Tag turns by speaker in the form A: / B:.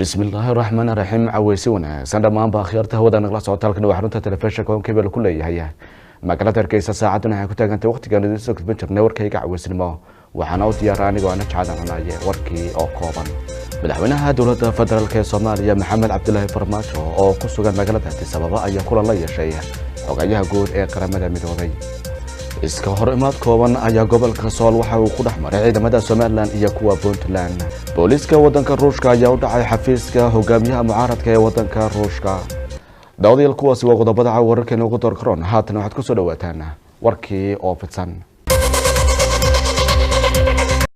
A: Bismillaahi raxmaani raxiim. Caweysi wanaagsan dhammaanba akhyaarta hawada nagala socota. Halkan waa xarunta telefishinka Honkebel ku leeyahay magaalada Hargeysa. Saacaduna waxay ku taagantay waqtigaan idiin soo gudbin jirnay warkayga caweysnimo, waxaana u diyaara anigoo ana jacada cunaaye. Warkii oo kooban. Madaxweynaha dowladda federaalk ee Soomaaliya Maxamed Cabdilaahi Farmaajo oo ku sugan magaalada Addis Ababa ayaa kulan la yeeshay xogayaha guud ee Qaramada Midoobay. Iska hor imaad kooban ayaa gobolka Sool waxa uu ku dhex maray ciidamada Somalilan iyo kuwa Puntland. Booliiska waddanka Ruushka ayaa u dhacay xafiiska hogaamiyaha mucaaradka ee waddanka Ruushka. Daawadayaal, kuwaasi waa qodobada wararkeena ugu door karoon. Haatan waxaad kusoo dhawaataan warkii oo fidsan.